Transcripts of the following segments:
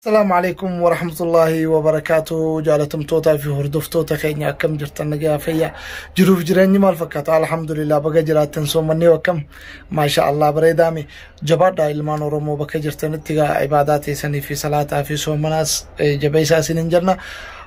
Asalaamu alaikum warahmatullaahi wabarakaatu. Jaalatamtootaa fi hordoftoota keenya, akkam jirtan? Nagaa, fayyaa, jiruuf jireenyi maal fakkaata? Alhamdulillah, baga jiraattan. Soomannee akkam? Maasha Allah, bareedaame. Jabaadhaa ilmaan Oromoo, bakka jirtanitti gaa ibaadaa teessanii fi salaataa fi soomanaas jabeessaa isiniin jenna.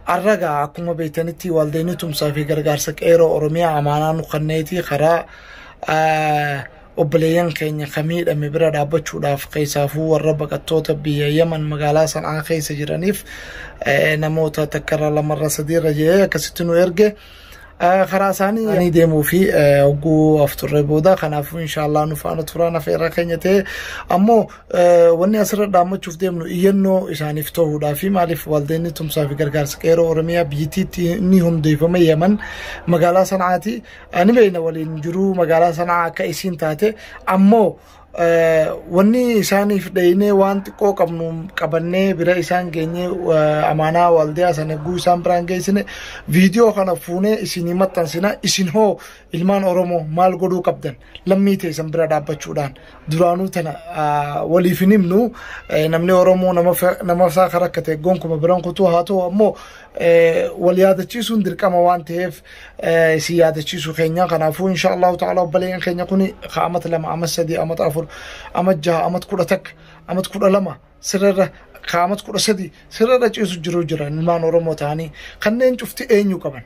Arragaa akkuma beektanitti waldeenii tumsaa fi gargaarsa qeeroo Oromiyaa amaanaa nu kenneeti karaa obboleeyyan keenya ka miidhame bira dhaabbachuudhaaf, keessaafuu warra baqattoota biyya Yaman magaalaa San'aa keessa jiraniif namoota takkarra, lamarra, sadiirra jedhee akkasitti nu erge. Karaa isaanii deemuu fi hogguu afturree booda, kanaafuu inshaallah nu faana turaan afeerra keenya ta'e. Ammoo wanni asirra dhaammachuuf deemnu iyyannoo isaaniif ta'uudhaa fi maaliif waldeenni tumsaa fi gargaarsa qeeroo Oromiyaa biyyattiitti ni hundeeffame Yaman magaalaa San'aati. Ni beekna waliin jiruu magaalaa San'aa akka isiin taate. Ammoo wanni isaaniif dhaynee waan xiqqoo qabnu qabannee bira isaan geenyee amaanaa waldiyaa sana guu isaan biraan geessine viidiyoo kana fuunee isinii maxxansina. Isin hoo ilmaan Oromoo maal godhuu qabdan lammii teessan bira dhaabbachuudhaan? Duraanuu tana waliif hin himnu, namni Oromoo nama isaa rakkate gonkuma biraan kutuu haa ta'u, ammoo wal yaadachiisuun dirqama waan ta'eef isin yaadachiisuu keenya. Kanaafuu insha Allahu ta'ala obboleeyyan keenya kuni amat 2, amat 3, amat 4, amat 6, amat 11, amat 12 sirarra, amat 13 sirarra ciisu jiru jira. Ilmaan Oromoo ta'anii kanneen cufti eenyu qaban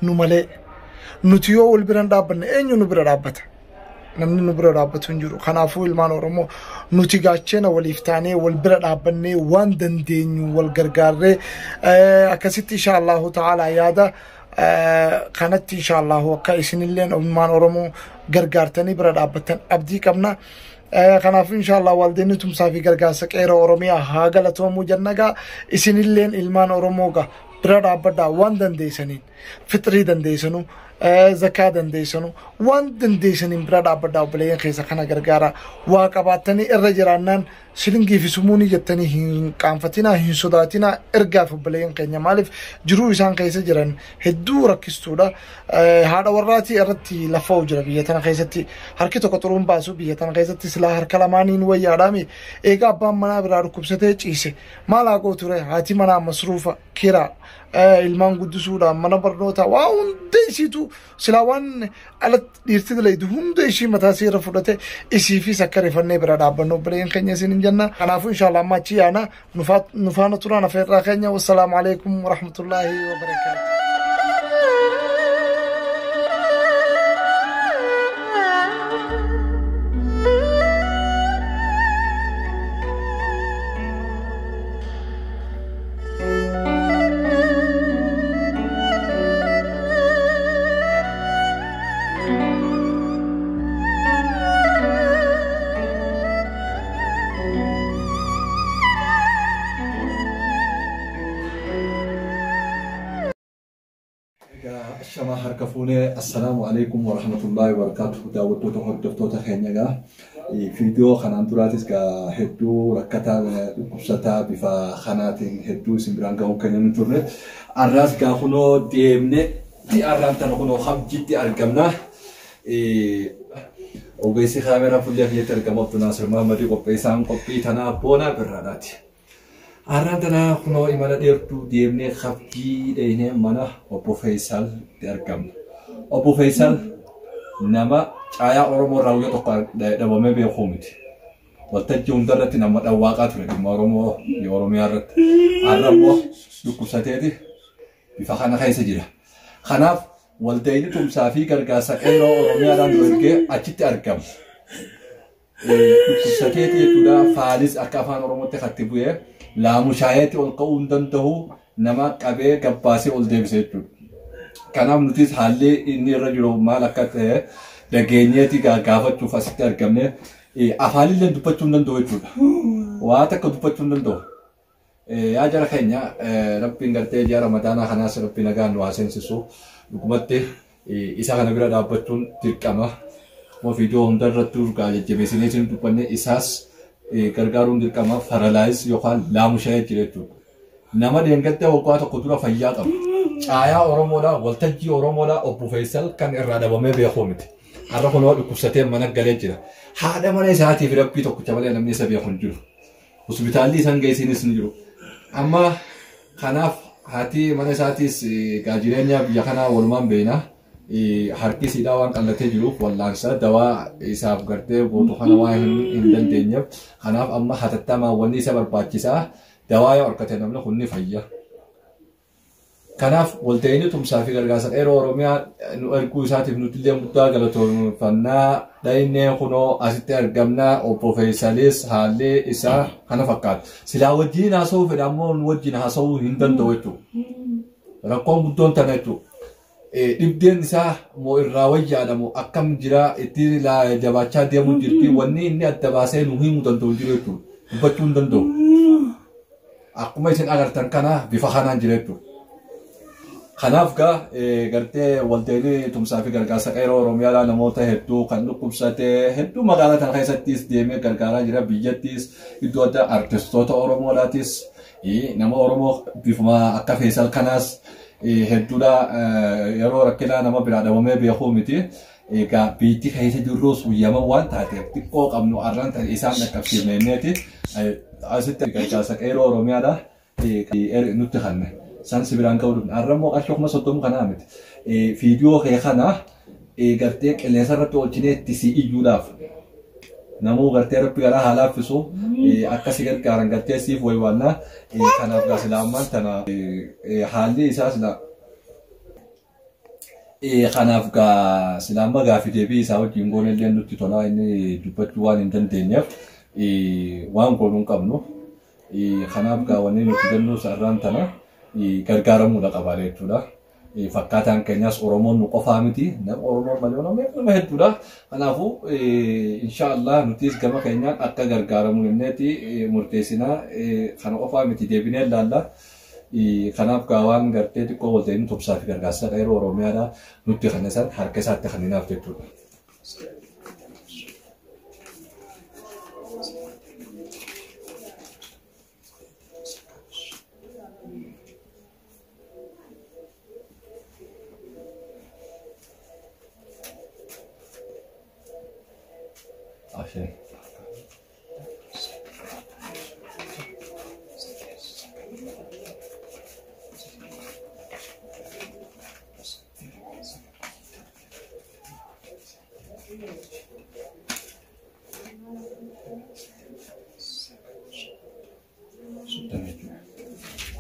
nu malee? Nuti yoo wal biraan dhaabbanne eenyu nu bira dhaabbata? Namni nu bira dhaabbatu hin jiru. Kanaafuu ilmaan Oromoo, nuti gaachena waliif taanee wal bira dhaabbannee waan dandeenyu wal gargaarree akkasitti insha Allahu ta'ala yaada kanatti insha Allahu akka isinilleen ilmaan Oromoo gargaartanii bira dhaabbattan abdii qabna. Kanaafuu insha Allah waldeenni tumsaa fi gargaarsa qeeroo Oromiyaa haa galatoomuu jennagaa. Isinilleen ilmaan Oromoo gaa bira dhaabbadhaa waan dandeessaniin, fixrii dandeessanu, zakaa dandeessanu, waan dandeessaniin bira dhaabbadhaa. Obboleeyyan keessa kana gargaara. Waa qabaattanii irra jiraannaan shilingii fi sumuunii jettanii hin qaanfatinaa, hin sodaatinaa, ergaaf obboleeyyan keenya. Maaliif jiruu isaan keessa jiran hedduu rakkistuudha. Haadha warraatii irratti lafa'u jira biyya tana keessatti. Harki tokko xuruun baasu biyya tana keessatti, silaa harka lamaaniin wayyaadhaami. Egaa abbaan manaa biraa dhukkubsatee ciise maal haa gootu ture? Haati manaa masruufa, kiraa, ilmaan guddisuudhaan, mana barnootaa, waa hunda isiitu silaa waan alatti dhiirti dalaydu hunda ishii mataa isii irra fudhate. Isiifis akka rifannee bira dhaabbannu obboleeyyan keenya isin hin jenna. Kanaafuu inshallah amma achi yaana, nu faana turaan afeerraa keenya. Wassalaamu alaikum warahmatullaahi wabarakaatu. Egaa shama harka fuunee, assalaamu alaikum warahmatullaahi wabarakaatuh. Daawwattoota, hordoftoota keenya, egaa viidiyoo kanaan duraatis egaa hedduu rakkataa dhukkubsataa bifa kanaatiin hedduu isin biraan gahuu keenya nu turre. Arraas egaa kunoo deemne, arraan tana kunoo Habjitti argamna. Ogeessi kaameraa fuullee kiyyatti argamu Abdul Naasir Mahamadii, qopheessaan qophii tanaa Boonaa Birraadhaati. Har'aan tana kunoo imala dheertuu deemnee Habjii dheenee mana obbo Faisal argamna. Obbo Faisal nama caayaa Oromoo irraa guyyaa tokko dhabamee beekuu miti. Waltajjii hundarratti nama dhawwaaqaa ture dhimma Oromoo fi Oromiyaa irratti. Har'a immoo dhukkubsateeti bifa kana keessa jira. Kanaaf waldayni tumsaa fi gargaarsa qeeroo Oromiyaadhaan nu ergee achitti argama. Dhukkubsateeti jechuudha. Faalis akka afaan Oromootti katti bu'ee laamushaayeetti ol ka'uu hin danda'u, nama qabee gabbaasee ol deebise jechuudha. Kanaaf nutis haalli inni irra jiru maal akka ta'e dhageenyeeti gaafachuuf asitti argamne. Afaanillee dubbachuu hin danda'u jechuudha. Waa takka dubbachuu hin danda'u. Yaa jara keenya, Rabbiin gartee ji'a Ramadaanaa kanaas Rabbi nagaan nu haa seensisu. Dhugumatti isa kana bira dhaabbachuun dirqama. Akkuma viidiyoo hunda irratti urgaa jajjabeessinee isin dubbanne, isaas gargaaruun dirqama. Paralyze yookaan laamusha'ee jira jechuudha. Nama dheengadda waggaa tokko dura fayyaa qabu. Caayaa Oromoodhaa, waltajjii Oromoodhaa obbo Faisal kan irraa dhabamee beekuu miti. Har'a kunoo dhukkubsatee mana galee jira. Haadha mana isaatiif Rabbii tokkicha malee namni isa beeku hin jiru. Hospitaalli isaan geessinis ni jiru. Amma kanaaf haati mana isaatiis egaa jireenya biyya kanaa walumaan beekna. Harki isiidhaa waan qallatee jiruuf wallaansa dawaa isaaf gartee gootu kana waan hin dandeenyeef kanaaf amma hatattamaan wanni isa barbaachisaa dawaa yoo argate namni kun ni fayya. Kanaaf walta'iinsi tumsaa fi gargaarsa qeerroo Oromiyaa nu erguu isaatiif nuti illee guddaa galatoomfannaa dhaynee kunoo asitti argamnaa obbo Feesalis haalli isaa kana fakkaata. Silaa wajjin haasa'uu fedha ammoo nu wajjin haasa'uu hin danda'u jechuudha. Rakkoon guddoon tana jechuudha. Dhibdeen isaa moo irraa wayyaadha moo akkam jira itti jabaachaa deemuu jirti wanni inni adda baasee nu himuu danda'u hin jiru jechuudha. Dubbachuu hin danda'u. Akkuma isin agartan kana bifa kanaan jira jechuudha. Kanaaf gaa gartee walta'inni tumsaa fi gargaarsa qeerroo Oromiyaadhaa namoota hedduu kan dhukkubsate hedduu magaalaa tana keessattis deemee gargaaraa jira biyyattis iddoo adda artistoota Oromoodhaatis nama Oromoo bifuma akka Feesal kanaas hedduudha yeroo rakkinaa nama biraa dhabamee beekuu miti. Egaa biitti keessa jirrus Yaman waan taateef xiqqoo qabnu arraan ta'e isaan dhaqqabsiifneeti asitti gargaarsa qeerroo Oromiyaadhaa nutti kanne. San si biraan ga'uu dhufne. Har'a immoo qarshii 30,000 kanaa miti. Fiidiyoo kee kana gartee qilleensa irratti oolchinee itti si iyyuudhaaf. Namuu gartee rabbi garaa haa laaffisu akka si gargaaran gartee siif waywaannaa. Kanaaf gaa silaa ammaan tana haalli isaa silaa Kanaaf gaa silaa amma gaafi deebii isaa wajjin goone illee nutti tolaa inni dubbachuu waan hin dandeenyeef waan goonuu hin qabnu. Kanaaf gaa wanni nuti jennu sarraan tana gargaaramuudha qabaa jechuudha. Fakkaataan keenyas Oromoon nu qofaa miti. Nama Oromoon malee nama hedduudha. Kanaafuu inshaallah nutis gama keenyaan akka gargaaramu jenneeti murteessinaa. Kana qofaa miti deebinee ilaalla. Kanaaf gaa waan gartee xiqqoo walta'iin tumsaa fi gargaarsa qeerroo Oromiyaadha nutti kan isaan harka isaatti kan hinaaf jechuudha. Ashee.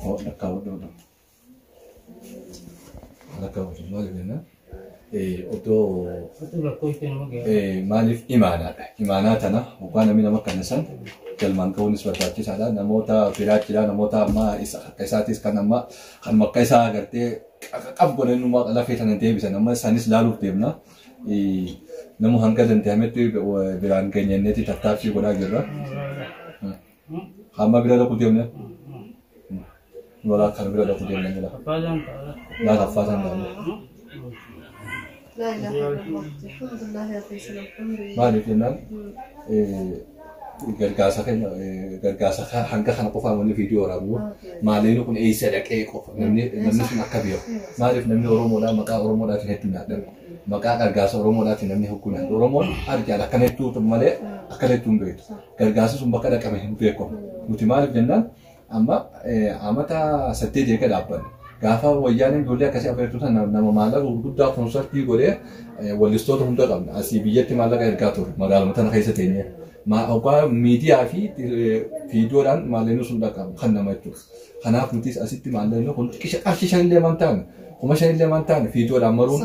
Oh, lakkaa'u dhoodu. Lakkaa'u maaliif jennaan? Otoo maaliif imaanaadha. Imaanaa tana hoggaa namni nama kana san galmaan ga'uunis barbaachisaadha. Namoota biraa jira namoota amma akka isaatis kan amma kan akka isaa agartee qab godhanii numa lafee tana deebisan amma isaanis laaluuf deemna. Namu hanga danda'ametti biraan geenyenneeti tattaaffii godhaa jirra. Hamma bira dhaquu deemna. Walaa kan bira dhaquu deemna jira. Laa kaffaataan deemna. لا إله إلا الله الحمد لله يا فيصل الحمد لله. Maaliif jennaan gargaarsa keenya gargaarsa hanga kana qofaan wanni viidiyoo waraabnu maaliin kun eessa dhaqee qofa namni namni sun akka beeku maaliif namni Oromoodhaa maqaa Oromoodhaatiin hedduu nyaadhama maqaa gargaarsa Oromoodhaatiin namni hedduu nyaadha Oromoon arjaan akkana hedduu malee akkana hedduu hin beektu gargaarsi sun bakka dhaqame hin beekamu nuti maaliif jennaan amma amata 8 eega dhaabbanne gaafa wayyaaneen ijoollee akkasii afeertu sana nama maallaqa gurguddaa koonsartii godhee wallistoota hunda qabna asii biyyatti maallaqa ergaa ture magaaluma tana keessa teenyee hoggaa miidiyaa fi viidiyoodhaan maallaqni sun dhaqamu kan nama jechuudha. Kanaaf nutis asitti maallaqni kun xiqqisha qarshii shanillee waan taane 5,000illee waan taane viidiyoodhaan maruun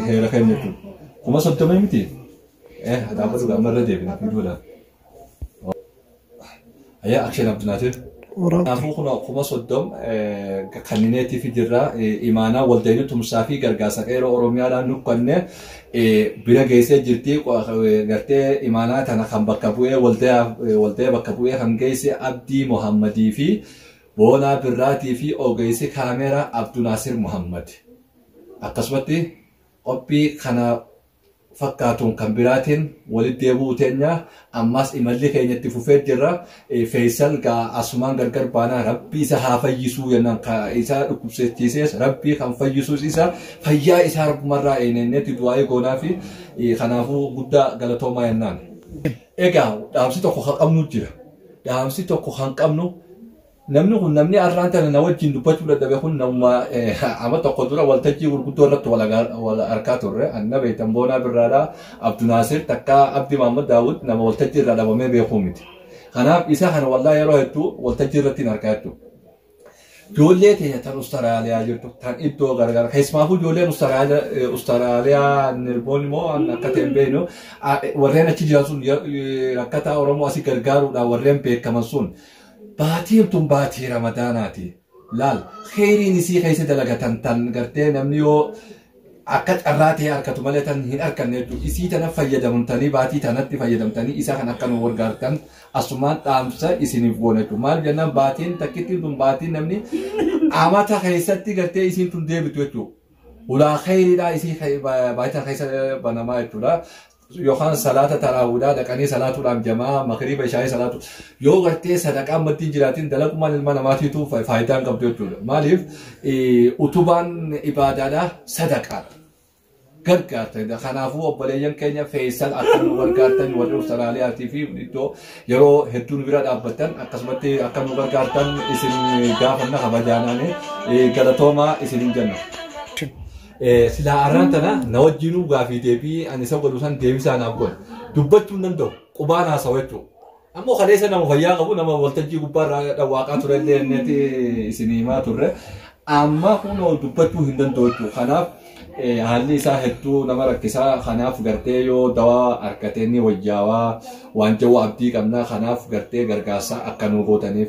heera keenya jechuudha. 30,000 miti? Dhaabbatu gaafa irra deebina viidiyoodhaan. Ayyaa Akshen Abdunaatir. Kanaafuu kun 30,000 kannineetiif jirra imaanaa waldayni tumsaa fi gargaarsa qeerroo Oromiyaadhaan nu kanne bira geessee jirti gartee imaanaa tana kan bakka bu'ee waldaya bakka bu'ee kan geesse Abdii Muhammadii fi Boonaa Birraatii fi ogeessi kaameeraa Abdunaasir Muhammad. Akkasumatti qophii kana fakkaatuun kan biraatiin walitti deebi'uu teenya ammas imalli keenya itti fufee jirra. Feesal gaa asumaan gargar baanaa rabbi isa haa fayyisuu jennaan isa dhukkubsachiisees rabbi kan fayyisuus isa fayyaa isaa rabbumarraa eenenneetti du'aa'ii goonaa fi kanaafuu guddaa galatoomaa jennaan. Egaa dhaamsi tokko kan qabnu jira. Dhaamsi tokko kan qabnu Namni kun namni har'aan tana na wajjin dubbachuu dadhabe kun nama ama tokko dura waltajjii gurguddoo irratti wal arkaa turre. Anna beektan Boonaa Birraadhaa Abdunaasir takka Abdi Mahammad Daawud nama waltajjii irraa dhabamee beekuu miti. Kanaaf isa kana wallaa yeroo hedduu waltajjii irratti hin argaa jechuudha. Ijoollee teenya tan Ustaraaliyaa jirtu tan iddoo garagaraa keessumaafuu ijoolleen Ustaraaliyaa nirboon immoo akka ta'e hin beeknu warreen achi jiran sun rakkataa Oromoo asii gargaaruudhaan warreen beekaman sun baatiin tun baatii Ramadaanaati. Laal kheyriin isii keessa dalagatan tan gartee namni yoo akka carraa ta'e harkatu malee tan hin arkanne jechuudha. Isii tana fayyadamtanii baatii tanatti fayyadamtanii isa kan akka nu gargaartan asumaan dhaamsa isiniif goona jechuudha. Maal jennaan baatiin takkittiin tun baatiin namni amata keessatti gartee isiin tun deebitu jechuudha. Ulaa kheyriidhaa isii baatii tana keessa banamaa jechuudha. Yookaan salaata taraawudhaa dhaqanii salaatuudhaaf jamaa makriiba ishaayii salaatu yoo gartee sadaqaan maddiin jiraatiin dalagumaan ilma namaatiitu faayidaa hin qabdu jechuudha. Maaliif utubaan ibaadaadhaa sadaqaadha. Gargaartan kanaafuu obboleeyyan keenya Feesal akka nu gargaartan warri Awustiraaliyaatii fi iddoo yeroo hedduu nu bira dhaabbattan akkasumatti akka nu gargaartan isin gaafanna kabajaanaani galatoomaa isin hin jenna. Silaa arraan tana na wajjinuu gaafii deebii ani isa godhu san deebisaa naaf godhe. Dubbachuu hin danda'u qubaan haasawa jechuudha. Ammoo kaleessa nama fayyaa qabu nama waltajjii gubbaarraa dhawwaaqaa ture illee inneeti isin himaa turre. Amma kunoo dubbachuu hin danda'u jechuudha. Kanaaf haalli isaa hedduu nama rakkisaa. Kanaaf gartee yoo dawaa argatee ni wayyaawaa waan jedhu abdii qabna. Kanaaf gartee gargaarsa akka nu gootaniif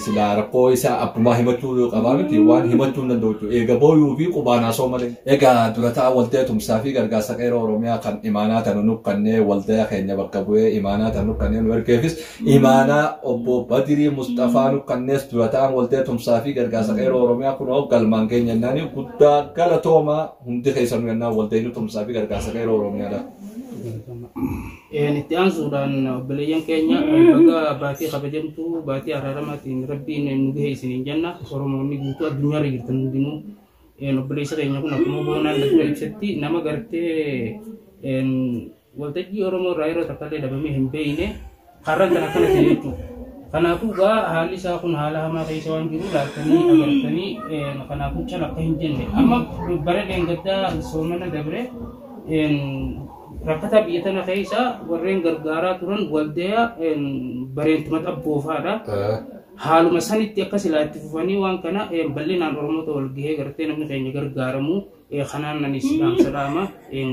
silaa rakkoo isaa abbumaa himachuu qabaa miti waan himachuu hin danda'u jechuudha. Eega booyuu fi qubaan haasoo malee. Egaa dura ta'a waldaa tumsaa fi gargaarsa qeeroo Oromiyaa kan imaanaa tana nu kannee waldaa keenya bakka bu'ee imaanaa tana nu kannee nu ergeefis imaanaa obbo Badirii Musxafaa nu kannees dura ta'an waldaa tumsaa fi gargaarsa qeeroo Oromiyaa kunoo galmaan keenya jennaani guddaa galatoomaa hundi keessanuu jennaan waldaa tumsaa fi gargaarsa qeeroo Oromiyaadha. Itti aansuudhaan obboleeyyan keenya baga baatii kabajamtuu baatii araaramaatiin rabbiin nu gahe isiniin jenna. Oromoonni guutuu addunyaarra jirtan hundinuu obboleessa keenya kun akkuma boonaan dura ibsetti nama gartee waltajjii Oromoo irraa yeroo takka illee dhabamee hin beekne har'aan kan akkana ta'e jechuudha. Kanaafuu gaa haalli isaa kun haala hamaa keessa waan jiru laaltanii agartanii kanaafuu cala akka hin jenne amma bara dheengaddaa soomana dabre rakkataa biyya tana keessa warreen gargaaraa turan waldayaa bareentuma xabboofaadha. Haaluma sanitti akka silaa itti fufanii waan kana bal'inaan Oromoota wal gahee gartee namni keenya gargaaramu kanaan anis dhaamsa dhaama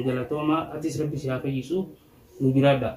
galatooma atis rabbi si haa fayyisu nu jiraadha.